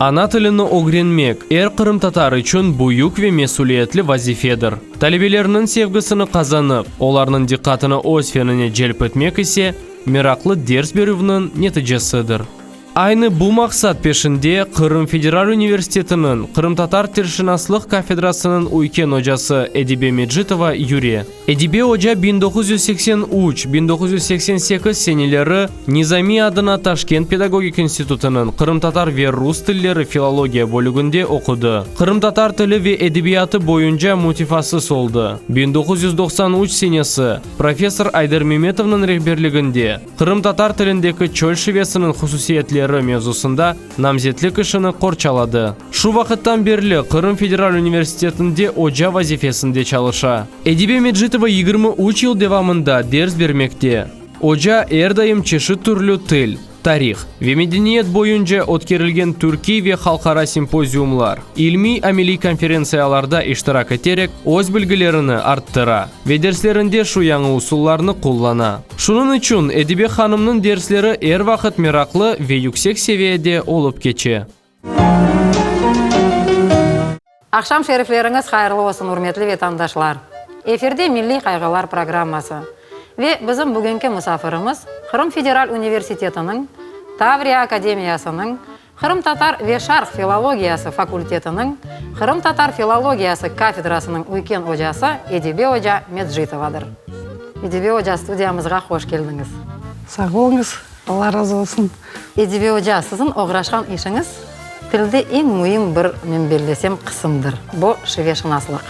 Ana tilini ögrenmek, er qırımtatar içün büyük ve mesüliyetli vazifedir. Talebelerniñ sevgisini qazanıp, olarnıñ diqqatını öz fenine celp etmek ise, meraqlı ders berüvniñ neticesidir. Aynı bu maqsat peşinde Qırım federal universitetiniñ qırımtatar tilşınaslıq kafedrasınıñ üyken ocası Edibe Mecitova yüre. Edibe oca 1983, 1988 seneleri Nizamiy adına Taşkent pedagogik institutınıñ qırımtatar ve rus tilleri filologiya bölüginde oqudı. Qırımtatar tili ve edebiyatı boyunca mütehassıs oldı. 1993 senesi professor Ayder Memetovnıñ rehberliginde Qırımtatar tilindeki çöl şivesiniñ hususiyetleri mevzusında namzetlik işini qorçaladı. Şu vaqıttan berli Qırım federal universitetinde oca vazifesinde çalışa. Edibe Mecitova 23 yıl devamında ders bermekte. Oca er daim çeşit türlü til, tarih ve medeniyet boyunca ötkerilgen türkiy ve halqara simpoziumlar, ilmiy-ameliy konferentsiyalarda iştirak eterek öz bilgilerini arttıra ve derslerinde şu yañı usullarnı qullana. Şunıñ içün Edibe hanımnıñ dersleri er vaqıt meraqlı ve yüksek seviyede olıp keçe. Aqşam şerifleriñiz hayırlı olsun, ürmetli vetandaşlar! Efirde Milliy qayğılar programması ve bizim bugünki musafirimiz Qırım federal universitetiniñ Tavriya akademiyasınıñ Qırımtatar ve şarq filologiyası fakultetiniñ qırımtatar filologiyası kafedrasınıñ üyken ocası Edibe oca Mecitovadır. Edibe oca, studiyamızğa hoş keldiñiz. Sağ oluñız, Alla razı olsun. Edibe oca, siziñ oğraşqan işiñiz tilde eñ müim bir, men bellesem, qısımdır, bu şiveşınaslıq.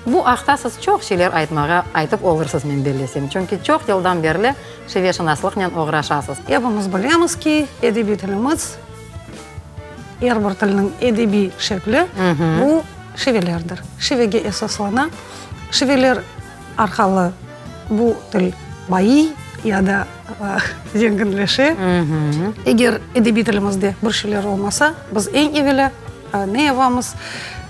Bu aqta siz çoq şeyler aytmağa, aytıp olursız, men bellesem, çünki çoq yıldan berli şiveşınaslıqnen oğraşasız. Epimiz bilemiz ki, edebiy tilimiz, er bir tilniñ edebiy şekli, bu şivelerdir. Şivege esaslana. Şiveler arqalı bu til bayıy ya da zenginleşe. Eger edebiy tilimizde bir şeyler olmasa, biz eñ evelâ ne yapamız?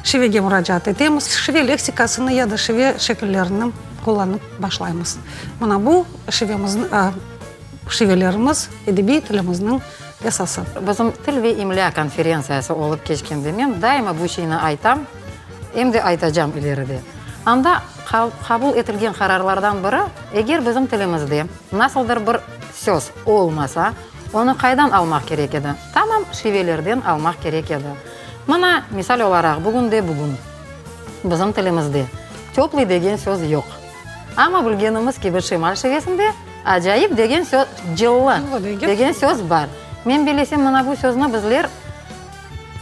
Şivege muracaat etemiz, şive leksikasını ya da şive şekillerini qullanıp başlaymız. Mına bu şivemizni, şivelerimiz edebiy tilimizniñ esası. Bizim til ve imlâ konferentsiyası olıp keçkende men daima bu şeyni aytam, em de aytacam ileride. Anda qabul etilgen qararlardan biri, eger bizim tilimizde nasıldır bir söz olmasa, onı qaydan almaq kerek edi? Tamam şivelerden almaq kerek edi. Mına, misal olaraq, bugünde bugün bizim tilimizde töplıy degen söz yoq. Amma bilgenimiz kibi şimal şivesinde acayip degen söz, cıllı degen söz bar. Men bellesem, mına bu sözni bizler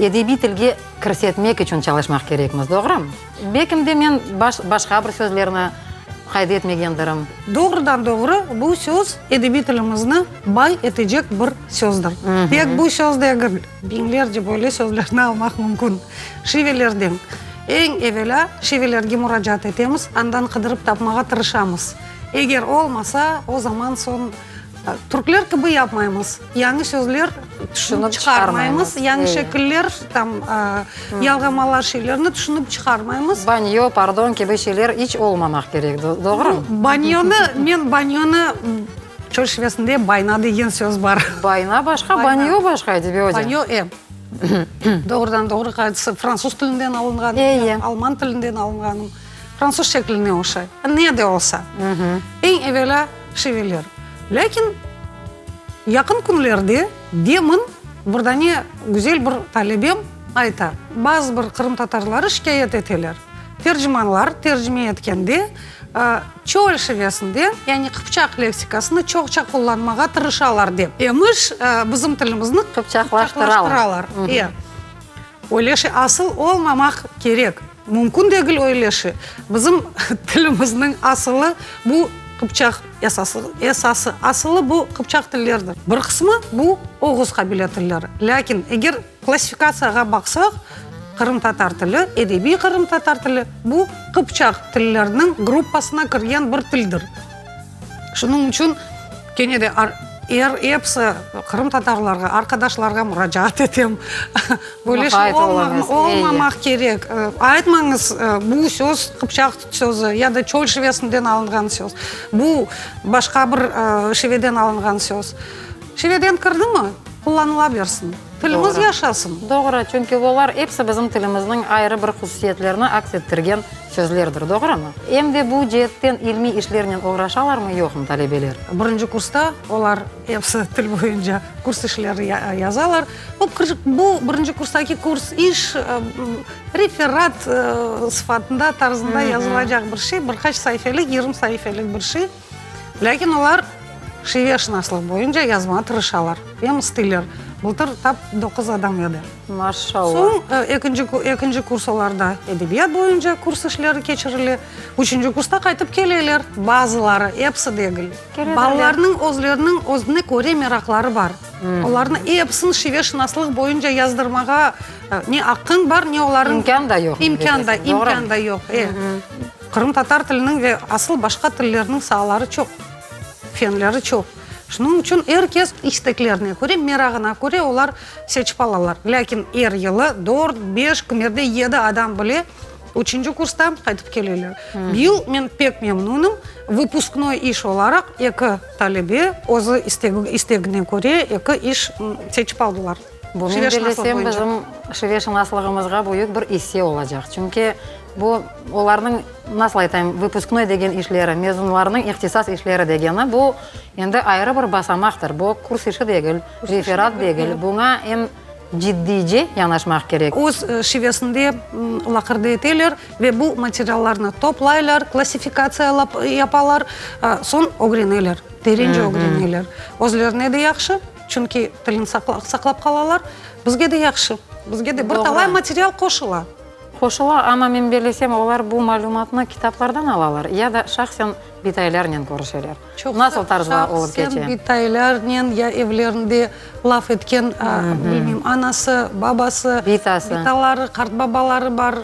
edebiy tilge kirsetmek içün çalışmaq kerekmiz, doğrumı? Belkim de men başqa bir sözlerni qayd etmegendirim. Doğrudan-doğru bu söz edebiy tilimizni bay etecek bir sözdir. Tek bu söz degil, biñlerce böyle sözlerni almaq mümkün. Şivelerden. Eñ evelâ şivelerge muracaat etemiz, andan qıdırıp tapmağa tırışamız. Eger olmasa, o zaman soñ türkler kibi yapmaymız, yañı sözler tüşünip çıqarmaymız, yañı şekiller, tam, yalğamalar şeylerni tüşünip çıqarmaymız. Banyo, pardon kibi şeyler iç olmamaq kerek, doğrumı? Banyonı, men banyonı çöl şivesinde bayna degen söz bar. Bayna başqa, banyo başqa, Edibe oca. Banyo, e. Doğrudan-doğru qaytısı fransuz tilinden alınğan, alman tilinden alınğan, fransuz şekline oşay. Ne de olsa. Eñ evelâ şiveler. Lâkin yaqın künlerde demin bir dane güzel bir talebem ayta, bazı bir qırımtatarları şikâyet eteler, tercimanlar tercime etkende Çöl şivesinde, yani qıpçaq leksikasını çoqça qullanmağa tırışalar dep. Emiş, bizim tilimizni qıpçaqlaştıralar. E, öyle şey asıl olmamaq kerek. Mümkün degil öyle şey. Bizim tilimizniñ asılı bu qıpçaq esası, esası, asılı bu qıpçaq tillerdir. Bir qısmı bu oğuz qabile tilleri. Lâkin eger Klassifikatsiyağa baqsaq, qırımtatar tili, edebiy qırımtatar tili, bu qıpçaq tilleriniñ gruppasına kirgen bir tildir. Şunıñ içün kene de er episi qırımtatarlarğa, arqadaşlarğa muracaat etem, böyle şey olmamaq kerek. Aytmañız, bu söz qıpçaq sözü ya da çöl şivesinden alınğan söz, bu başqa bir şiveden alınğan söz. Şiveden kirdimi, qullanıla bersin. Tilimiz yaşasın. Doğru, çünki olar episi bizim tilimizniñ ayrı bir hususiyetlerini aks ettirgen sözlerdir, doğrumı? Em de bu ceetten ilmiy işlernen oğraşalarmı, yoqmı talebeler? Birinci kursta olar episi til boyunca kurs işleri yazalar. Bu birinci kurstaki kurs iş referat sıfatında, tarzında yazılacaq bir şey, bir qaç saifelik, yigirmi saifelik bir şey. Lâkin olar şiveşınaslıq boyunca yazmağa tırışalar, em isteyler. Bıltır tap doquz adam edi. Maşallah. Soñ ekinci, ekinci kurs olarda edebiyat boyunca kurs işleri keçirile. Üçünci kursta qaytıp keleler, bazıları, episi degil. Balalarnıñ özleriniñ özüne köre meraqları bar. Olarnı episini şiveşınaslıq boyunca yazdırmağa ne aqqıñ bar, ne olarnıñ... İmkân da yoq. İmkân da, imkân da yoq, e. Qırımtatar tiliniñ ve asıl başqa tillerniñ saaları çoq, fenleri çoq. Şunıñ içün er kes isteklerine köre, merağına köre olar seçip alalar. Lâkin er yılı dört, beş, kimerde yedi adam bile üçünci kurstan qaytıp keleler. Bıyıl men pek memnunım, vıpusknoy iş olaraq eki talebe özü istegine köre eki iş seçip aldılar. Bu, men bellesem, bizim şiveşınaslığımızğa büyük bir isse olacaq. Çünki bu olarnıñ, nasıl aytayım, vıpusknoy degen işleri, mezunlarnıñ ihtisas işleri degeni, bu endi ayrı bir basamaqtır. Bu kurs işi degil, referat degil. Buña em ciddiyce yanaşmaq kerek. Öz şivesinde laqırdı eteler ve bu materiallarnı toplaylar, klassifikatsiya yapalar, soñ ögreneler, terence ögreneler. Özlerine de yahşı. Çünki tilni saqlap qalalar, bizge de yahşı, bizge de bir talay material qoşula. Qoşula, amma men bellesem, olar bu malümatnı kitaplardan alalar ya da şahsen bitaylarnen körüşeler. Nasıl tarzda olıp keçe? Şahsen bitaylarnen ya evlerinde laf etken, bilmeyim, anası, babası, bitaları, qartbabaları bar,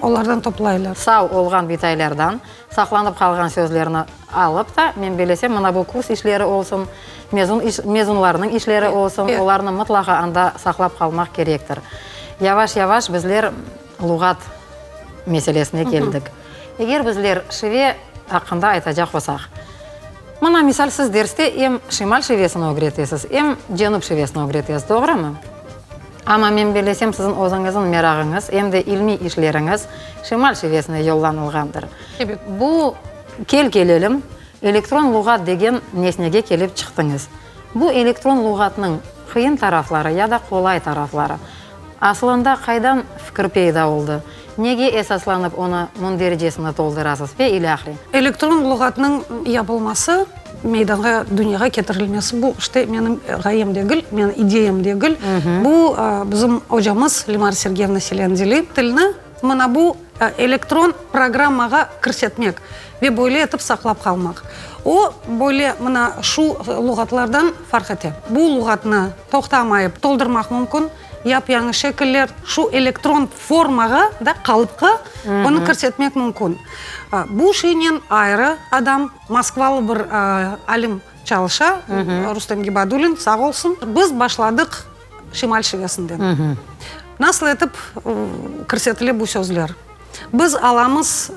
olardan toplaylar. Sağ olğan bitaylardan Saqlanıp qalğan sözlerni alıp da, men bellesem, mına bu kurs işleri olsun, mezun iş, mezunlarnıñ işleri olsun, olarnı mıtlaqa anda saqlap qalmaq kerektir. Yavaş-yavaş bizler luğat meselesine keldik. Eger bizler şive aqqında aytacaq olsaq, mına, misal, siz derste em şimal şivesini ögretesiz, em cenüp şivesini ögretesiz, doğrumı? Amma men bellesem, siziñ özüñizniñ merağıñız, em de ilmiy işleriñiz şimal şivesine yollanılğandır. Ebet. Bu, kel-kelelim, elektron luğat degen nesnege kelip çıqtıñız. Bu elektron luğatnıñ qıyın tarafları ya da qolay tarafları? Asılında qaydan fikir peyda oldı? Nege esaslanıp onı mündericesini toldurasız ve ilâhre. Elektron luğatnıñ yapılması, meydanğa, dünyağa ketirilmesi, bu, işte, menim ğayem degil, menim ideyam degil. Bu, bizim ocamız Lemara Sergeyevna Selendili tilni mına bu elektron programmağa kirsetmek ve böyle etip saqlap qalmaq. O, böyle mına şu luğatlardan farq ete. Bu luğatnı toqtamayıp toldurmaq mümkün. Yap-yañı şekiller, şu elektron formağa, da, qalıpqa onı kirsetmek mümkün. Bu şeynen ayrı adam, moskvalı bir alim çalışa, Rustem Gibadulin, sağ olsun. Biz başladıq şimal şivesinden. Nasıl etip kirsetile bu sözler? Biz alamız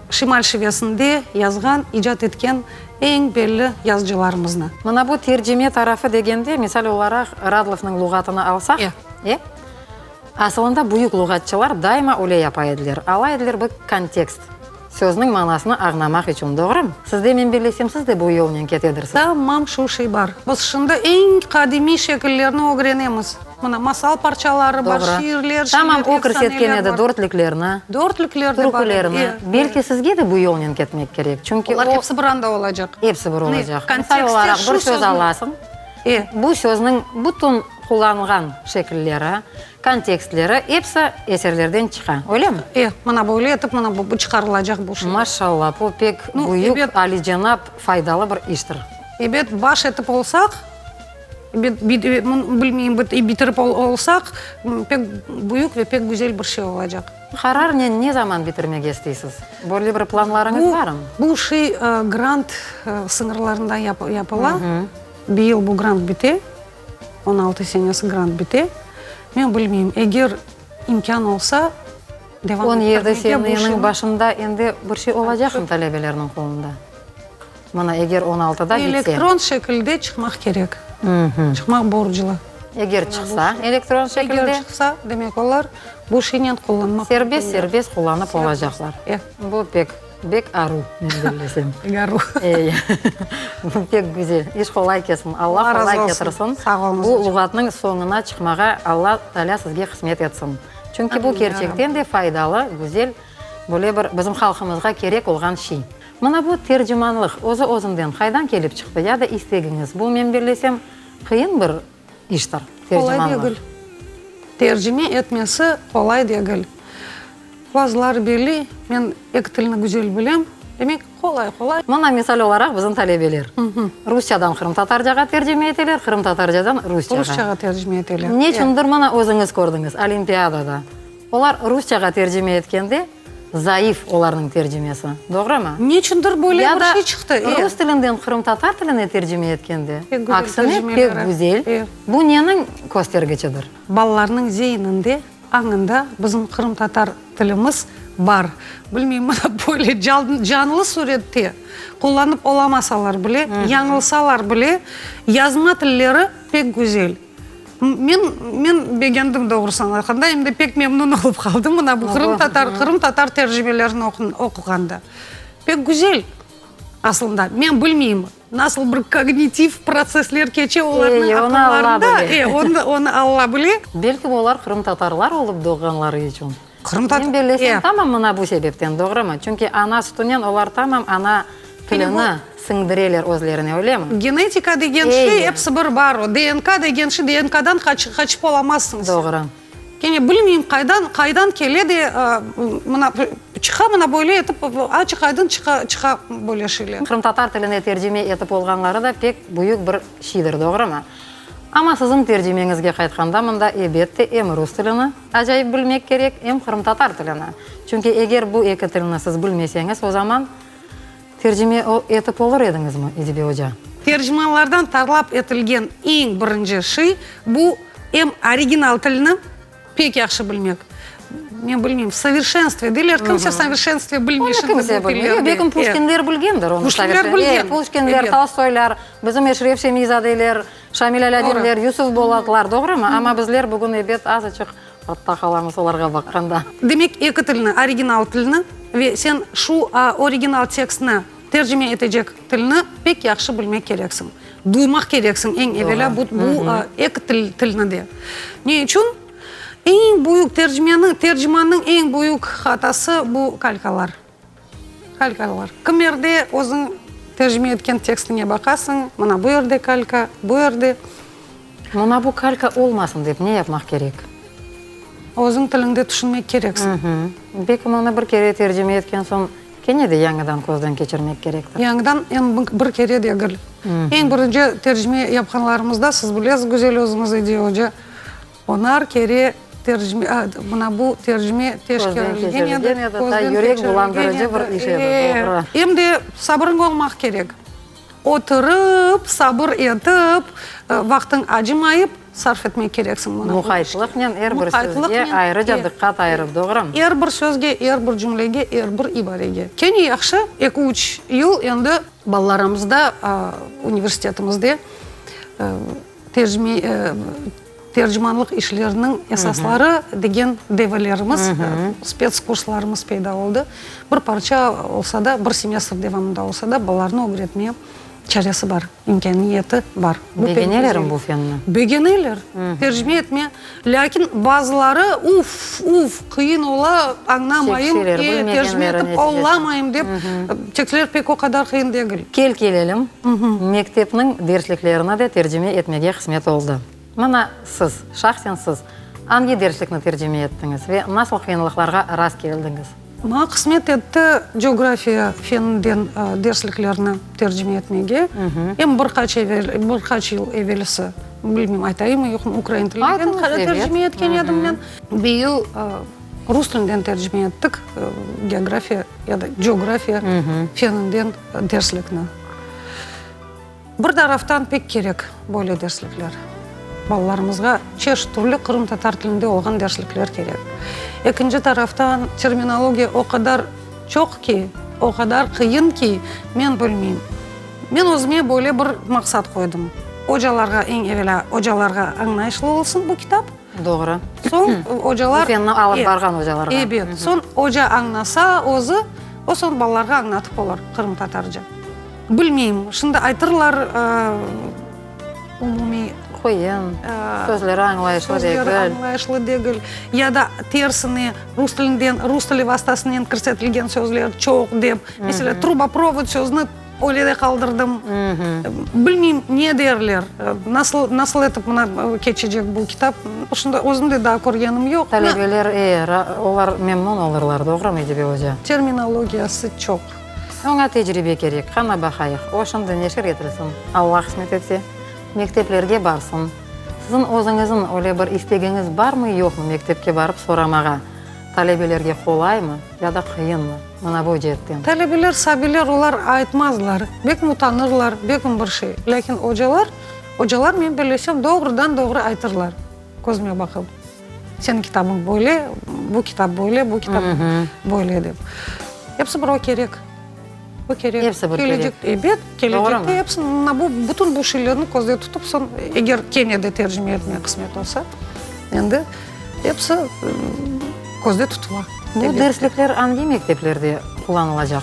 şimal şivesinde yazğan, icat etken eñ belli yazıcılarımıznı. Mına bu tercime tarafı degende, misal olaraq, Radlovnıñ luğatını alsaq, e, asılında büyük luğatçılar daima öyle yapa ediler, ala ediler bir kontekst, sözniñ manasını añlamaq içün, doğrumı? Siz de, men bellesem, siz de bu yolnen ketedirsiz. Tamam şu şey bar. Biz şimdi eñ qadimiy şekillerni ögrenemiz. Mına, masal parçaları bar, şiirler, şiir, Tamam, o kirsetken efsaneler edi bar. dörtlüklerni, Dörtlükler de bar edi, türkülerni. e. Belki sizge de bu yolnen ketmek kerek, çünki Olar o. episi bir anda olacaq. Episi bir Ne, olacaq. Misal kontekstte olaraq, şu bir söz sözni. alasıñ, E. bu sözniñ bütün qullanılğan şekilleri, kontekstleri, episi eserlerden çıqa, öylemi? E, mına böyle etip, mına bu çıqarılacaq bu şey. Maşallah, bu pek Nu, büyük, ebet. alicenap, faydalı bir iştir. Ebet, baş etip olsaq. Bilmeyim, bitirip olsaq, pek büyük ve pek güzel bir şey olacaq. Qararnen ne zaman bitirmege isteysiz? Böyle bir planlarıñız barmı? Bu şey grant sıñırlarında yapıla. Bıyıl bu grant bite, 16 senesi grant bite. Men bilmeyim, eger imkân olsa, devam ettirmege bu 17 şeyni. seneniñ başında endi bir şey olacaqmı talebelerniñ qolunda? Mına, eger on altıda bitse. Elektron şekilde çıqmaq kerek. Çıqmaq borclu. Eger çıqsa, elektron şekilde. Eger çıqsa, demek olar bu şeynen qullanmaq Serbest, serbest qullanıp olacaqlar. Bu pek, bek aru, men bellesem. Pek aru. Ey, bu pek güzel. İş qolay kelsin. Allah Allah qolay razı olsun. ketirsin. Sağ oluñız, Bu ocam. luğatnıñ soñuna çıqmağa Alla Taalâ sizge qısmet etsin. Çünki bu Amin, ya Rabbi. kerçekten de faydalı, güzel, böyle bir bizim halqımızğa kerek olğan şey. Mına bu tercimanlıq özü-özünden qaydan kelip çıqtı ya da istegiñiz? Bu, men bellesem, qıyın bir iştir, Qolay tercimanlıq. degil. Tercime etmesi qolay degil. Bazıları belli, men eki tilni güzel bilem, demek, qolay, qolay. Mına misal olaraq bizim talebeler rusçadan qırımtatarcağa tercime eteler, qırımtatarcadan rusçağa. Rusçağa tercime eteler. Neçündir mına özüñiz kördiñiz, olimpiadada olar rusçağa tercime etkende, Zayıf olarnıñ tercimesi, doğrumı? Neçündir böyle bir şey çıqtı? Ya da rus tilinden qırımtatar tiline tercime etkende, aksine, pek güzel. Bu neniñ köstergiçidir? Balalarnıñ zeininde, añında bizim qırımtatar tilimiz bar. Bilmeyim, mına böyle canlı sürette qullanıp olamasalar bile, yañılsalar bile, yazma tilleri pek güzel. Men, men begendim doğrusını aytqanda, em de pek memnun olıp qaldım mına bu qırımtatar, qırımtatar tercimelerini oquğanda. Pek güzel aslında. Men bilmeyim, nasıl bir kognitiv protsessler keçe olarnıñ aqıllarında. E, onı, onı Alla bile. Belki olar qırımtatarlar olıp doğğanları içün. Qırımtatar, Men bellesem, tamam mına bu sebepten, doğrumı? Çünki ana sütünen olar tamam ana tilini siñdireler özlerine, öylemi? Genetika degen şey episi bir bar o. DNK degen şey, DNKdan qaçıp olamazsıñ sen. Doğru. Kene bilmeyim, qaydan, qaydan kele de, mına, çıqa mına böyle etip, açıq-aydın çıqa, çıqa böyle şeyler. Qırımtatar tiline tercime etip olğanları da pek büyük bir şeydir, doğrumı? Amma siziñ tercimeñizge qaytqanda, mında, ebette, em rus tilini acayip bilmek kerek, em qırımtatar tilini. Çünki eger bu eki tilni siz bilmeseñiz, o zaman tercime etip olur ediñizmi, Edibe oca? Tercimanlardan talap etilgen eñ birinci şey, bu em original tilni pek yahşı bilmek. Men bilmeyim, soverşenstve deyler, kimse soverşenstve bilmey Onı şimdi bu kimse bilmey. tillerde. Belkim Puşkinler bilgendir onı. Puşkinler bilgen. Puşkinler, Tolstoylar, bizim Eşref Şemizadeler, Şamil Alâdinler, Yusuf Bolatlar, doğrumı? Amma bizler bugün, ebet, azıçıq artta qalamız olarğa baqqanda. Demek, eki tilni, original tilni ve sen şu original tekstni tercime etecek tilni pek yahşı bilmek kereksiñ. Duymaq kereksiñ eñ evelâ bu eki tilni de. Ne içün? Eñ büyük tercimeniñ, tercimannıñ eñ büyük hatası bu kalkalar. Kalkalar. Kimerde özüñ tercime etken tekstiñe baqasıñ, mına bu yerde kalka, bu yerde. Mına bu kalka olmasın dep ne yapmaq kerek? Özüñ tiliñde tüşünmek kereksiñ. Belki onı bir kere tercime etken soñ kene de yañıdan közden keçirmek kerektir. Yañıdan em bir kere degil. Eñ birinci tercime yapqanlarımızda, siz bilesiz, güzel özüñiz, Ediye oca, Onar kere tercime, mına bu tercime teşkerilgen edi, közden yürek bulandırıcı bir iş edi, doğru. Em de sabırıñ olmaq kerek. Oturıp, sabır etip, vaqtıñ acımayıp sarf etmek kereksiñ mına bu işke. Muqaytlıqnen er bir sözge ayrıca diqqat ayırıp, doğrumı? Er bir sözge, er bir cümlege, er bir ibarege. Kene yahşı, eki-üç yıl endi balalarımızda universitetimizde Tercime, tercimanlıq işleriniñ esasları degen devirlerimiz, spets kurslarımız peyda oldı. Bir parça olsa da, bir semestr devamında olsa da, balalarnı ögretme çaresi bar, imkâniyeti bar. Begenelermi bu fenni? Begeneler, tercime etme. Lâkin bazıları, uf, uf, qıyın ola, añlamayım, tercime etip olamayım dep, tekstler pek o qadar qıyın degil. Kel kelelim, mektepniñ dersliklerini de tercime etmege qısmet oldı. Mına siz, şahsen siz, angi derslikni tercime ettiñiz ve nasıl qıyınlıqlarğa rast keldiñiz? Maña qısmet etti cografiya feninden dersliklerni tercime etmege. Em bir qaç evel, bir qaç yıl evelsi, bilmeyim, aytayımmı, yoqmı, ukrain tilinden tercime etken edim men. Bıyıl rus tilinden tercime ettik geografiya ya da cografiya feninden derslikni. Bir taraftan pek kerek böyle derslikler. Balalarımızğa çeşit türlü qırımtatar tilinde olğan derslikler kerek. Ekinci taraftan terminologiya o qadar çoq ki, o qadar qıyın ki, men bilmeyim. Men özüme böyle bir maqsat qoydım. Ocalarğa eñ evelâ ocalarğa añlayışlı olsun bu kitap. Doğru. Soñ ocalar... Bu fenni alıp barğan ocalarğa. Ebet. Soñ oca añlasa özü, o soñ balalarğa añlatıp olur qırımtatarca. Bilmeyim, şimdi aytırlar, umumiy... Qıyın, sözleri añlayışlı degil. Sözleri añlayışlı degil. Ya da tersine, rus tilinden, rus tili vastasınen kirsetilgen sözler çoq dep. Meselâ, truboprovod sözüni öyle de qaldırdım. Bilmeyim, ne derler, nasıl, nasıl etip mına keçecek bu kitap. Şunda özüm de daa körgenim yoq. Talebeler, e, olar memnun olurlar, doğrumı, Edibe oca? Terminologiyası çoq. Oña tecribe kerek, qana baqayıq, o şimdi neşir etilsin, Alla qısmet etse, mekteplerge barsın. Siziñ özüñizniñ öyle bir istegiñiz barmı, yoqmı mektepke barıp soramağa, talebelerge qolaymı ya da qıyınmı, mına bu ceetten? Talebeler, sabiyler, olar aytmazlar, belkim utanırlar, belkim bir şey. Lâkin ocalar, ocalar, men bellesem, doğrudan-doğru aytırlar, közüme baqıp, seniñ kitabıñ böyle, bu kitap böyle, bu kitap böyle dep. Episi bir o kerek. O kerek. Episi bir kerek. Ebet, kelecekte episi, mına bu, bütün bu şeylerni közde tutıp, soñ, eger kene de tercime etmek qısmet olsa, endi episi közde tutula. Bu derslikler angi mekteplerde qullanılacaq?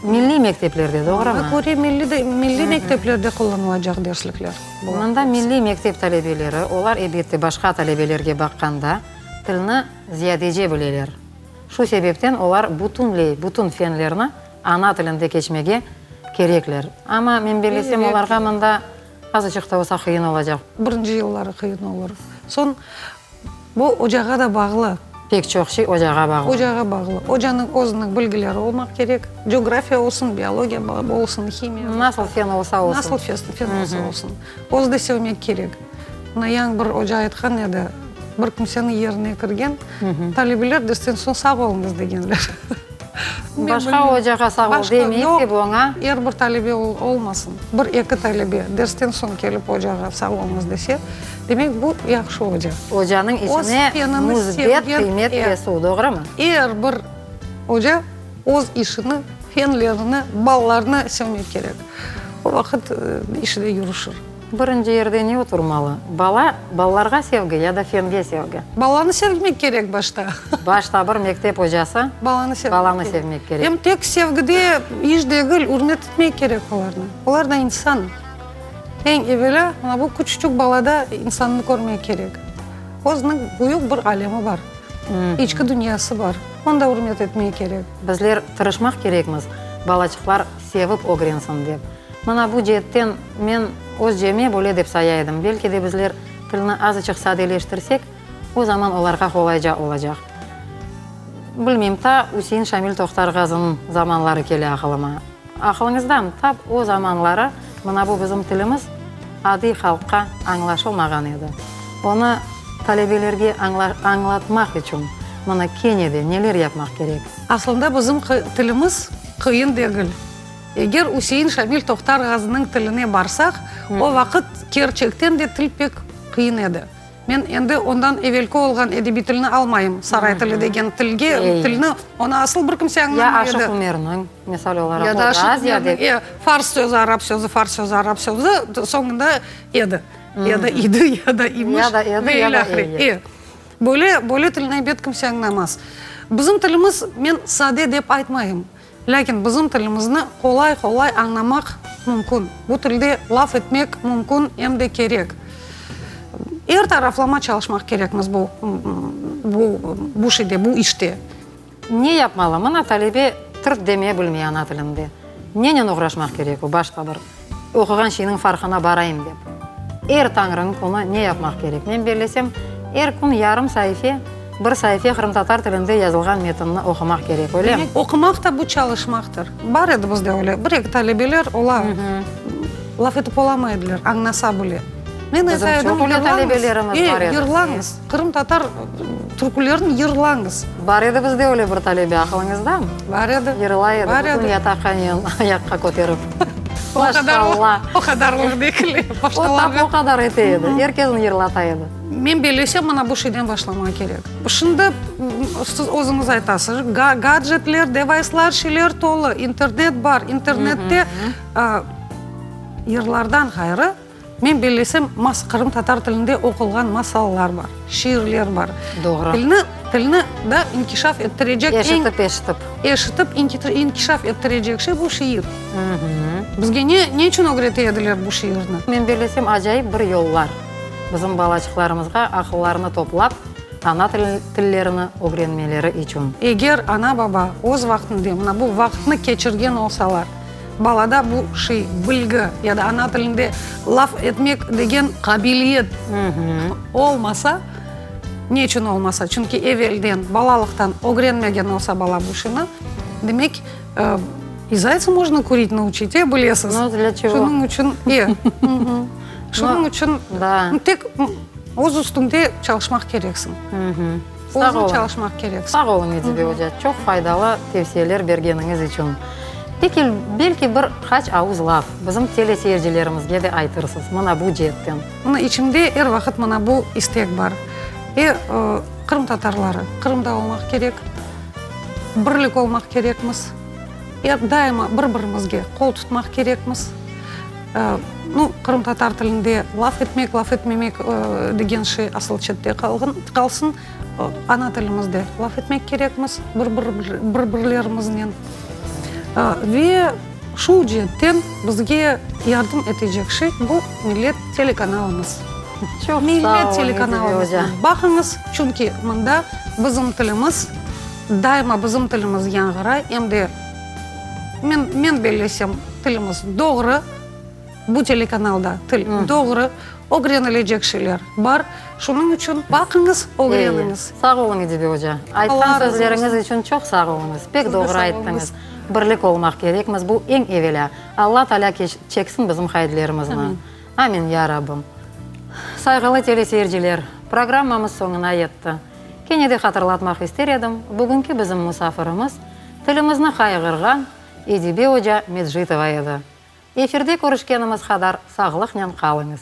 Milliy mekteplerde, doğrumı? Maña köre, milliy de, milliy mekteplerde qullanılacaq derslikler. Mında milliy mektep talebeleri, olar, elbette, başqa talebelerge baqqanda, tilni ziyadece bileler. Şu sebepten olar bütünley, bütün fenlerni ana tilinde keçmege kerekler. Amma, men bellesem, olarğa mında azıcıq da olsa qıyın olacaq. Birinci yılları qıyın olur. Soñ, bu ocağa da bağlı. Pek çoq şey ocağa bağlı. Ocağa bağlı. Ocanıñ özüniñ bilgileri olmaq kerek. Cografiya olsun, biologiya olsun, himiya olsun. Nasıl fen olsa olsun. Nasıl fen olsa olsun. Özü de sevmek kerek. Mına yañı bir oca aytqan edi, bir kimseniñ yerine kirgen, talebeler dersten soñ sağ oluñız degenler. Başqa ocağa sağ ol demeyip de buña. Er bir talebe olmasın, bir-eki talebe dersten soñ kelip ocağa sağ oluñız dese, demek bu yahşı oca. Ocanıñ işine müsbet qıymet kesüv, doğrumı? Er bir oca öz işini, fenlerini, balalarını sevmek kerek. O vaqıt işi de yürüşir. Birinci yerde ne oturmalı? Bala, balalarğa sevgi ya da fenge sevgi? Balanı sevmek kerek başta. Başta bir mektep ocası balanı sevmek, balanı sevmek kerek. Em tek sevgide iş degil, ürmet etmek kerek olarnı. Olar da insan. Eñ evelâ, mına bu küçüçük balada insannı körmek kerek. Özüniñ büyük bir alemi bar, içki dünyası bar. Onı da ürmet etmek kerek. Bizler tırışmaq kerekmiz, balaçıqlar sevip ögrensin dep. Mına bu ceetten men özceme böyle dep saya edim, belki de bizler tilni azıçıq sadeleştirsek, o zaman olarğa qolayca olacaq. Bilmeyim, ta Üsein Şamil Toqtarğazınıñ zamanları kele aqılıma. Aqılıñızdamı, tap o zamanları mına bu bizim tilimiz adiy halqqa añlaşılmağan edi. Onı talebelerge añlatmaq içün mına kene de neler yapmaq kerek? Aslında bizim tilimiz qıyın degil. Eger Üsein Şamil Toqtarğazınıñ tiline barsaq, o vaqıt kerçekten de til pek qıyın edi. Men endi ondan evelki olğan edebiy tilni almayım, saray tili degen tilge, tilni, onı asıl bir kimse añlamay edi. Ya Aşıq Ümerniñ, misal olaraq, o daa ziyade. Ya fars sözü, arap sözü, fars sözü, arap sözü, soñunda edi. Ya da idi, ya da imiş. Ya da edi, ya da eye. Böyle, böyle tilni ebet kimse añlamaz. Bizim tilimiz, men sade dep aytmayım. Lâkin bizim tilimizni qolay-qolay añlamaq mümkün. Bu tilde laf etmek mümkün em de kerek. Er taraflama çalışmaq kerekmiz bu, bu, bu şeyde, bu işte. Ne yapmalı? Mına talebe tırt demeye bilmey ana tilinde. Nenen oğraşmaq kerek o, başqa bir oquğan şeyniñ farqına barayım dep? Er Tañrıñ künü ne yapmaq kerek? Men bellesem, er kün yarım saife, bir saife qırımtatar tilinde yazılğan metinni oqumaq kerek, öylemi? Demek, oqumaq da bu çalışmaqtır. Bar edi bizde öyle, bir-eki talebeler ola, laf etip olamay ediler, añlasa bile. Men Bizim ayta edim, çoq öyle yırlañız, talebelerimiz e, bar edi. yırlañız, qırımtatar türkülerini yırlañız. Bar edi bizde öyle bir talebe, aqılıñızdamı? Bar edi. Yırlay edi, Bar bütün edi. yataqhaneni ayaqqa köterip. O qadar, Maşallah. o qadarlıq degil, O başqalarğa. tap o qadar ete edi, er kesni yırlata edi. Men bellesem, mına bu şeyden başlamaq kerek. Şimdi siz özüñiz aytasız, gadjetler, devayslar, şeyler tolu, internet bar, internette. Yırlardan ğayrı, men bellesem, qırımtatar tilinde oqulğan masallar bar, şiirler bar. Doğru. Tilni, tilni da inkişaf ettirecek eñ. Eşitip, eşitip. Eşitip inkişaf ettirecek şey bu şiir. Bizge ne, ne içün ögrete ediler bu şiirni? Men bellesem, acayip bir yollar bizim balaçıqlarımızğa aqıllarını toplap, ana tillerini ögrenmeleri içün. Eger ana-baba öz vaqtında mına bu vaqıtnı keçirgen olsalar, Balada bu şey, bilgi ya da ana tilinde laf etmek degen qabiliyet olmasa, ne içün olmasa? Çünki evelden, balalıqtan ögrenmegen olsa bala bu şeyni, demek, i zaytsa mojno kurit nauçit, e, bilesiz. Nu, dlâ çego? Şunıñ içün, e, şunıñ içün tek öz üstüñde çalışmaq kereksiñ. Özüñ çalışmaq kereksiñ. Sağ oluñ, Edibe oca, çoq faydalı tevsiyeler bergeniñiz içün. Peki, belki bir qaç avuz laf bizim teleseyircilerimizge de aytırsız, mına bu ceetten. Mına içimde er vaqıt mına bu istek bar. E, qırımtatarları Qırımda olmaq kerek, birlik olmaq kerekmiz, er daima bir-birimizge qol tutmaq kerekmiz. Nu, qırımtatar tilinde laf etmek, laf etmemek degen şey asıl çette qalsın. Ana tilimizde laf etmek kerekmiz bir-birlerimiznen. Ve şu ceetten bizge yardım etecek şey bu Millet telekanalımız. Çoq Millet telekanalımıznı baqıñız, çünki mında bizim tilimiz, daima bizim tilimiz yañğıray, em de Men, men bellesem, tilimiz doğru, bu telekanalda til doğru, ögrenilecek şeyler bar. Şunıñ içün baqıñız, ögreniñiz. Sağ oluñ, Edibe oca. Aytqan sözleriñiz içün çoq sağ oluñız. Pek doğru ayttıñız. Birlik olmaq kerekmiz, bu eñ evelâ. Alla Taalâ çeksin bizim qaidlerimizni. Amin, ya Rabbim. Sayğılı teleseyirciler, programmamız soñuna yetti. Kene de hatırlatmaq ister edim, bugünki bizim musafirimiz, Tilimizni qayğırğan Edibe oca Mecitova edi. Efirde körüşkenimiz qadar sağlıqnen qalıñız.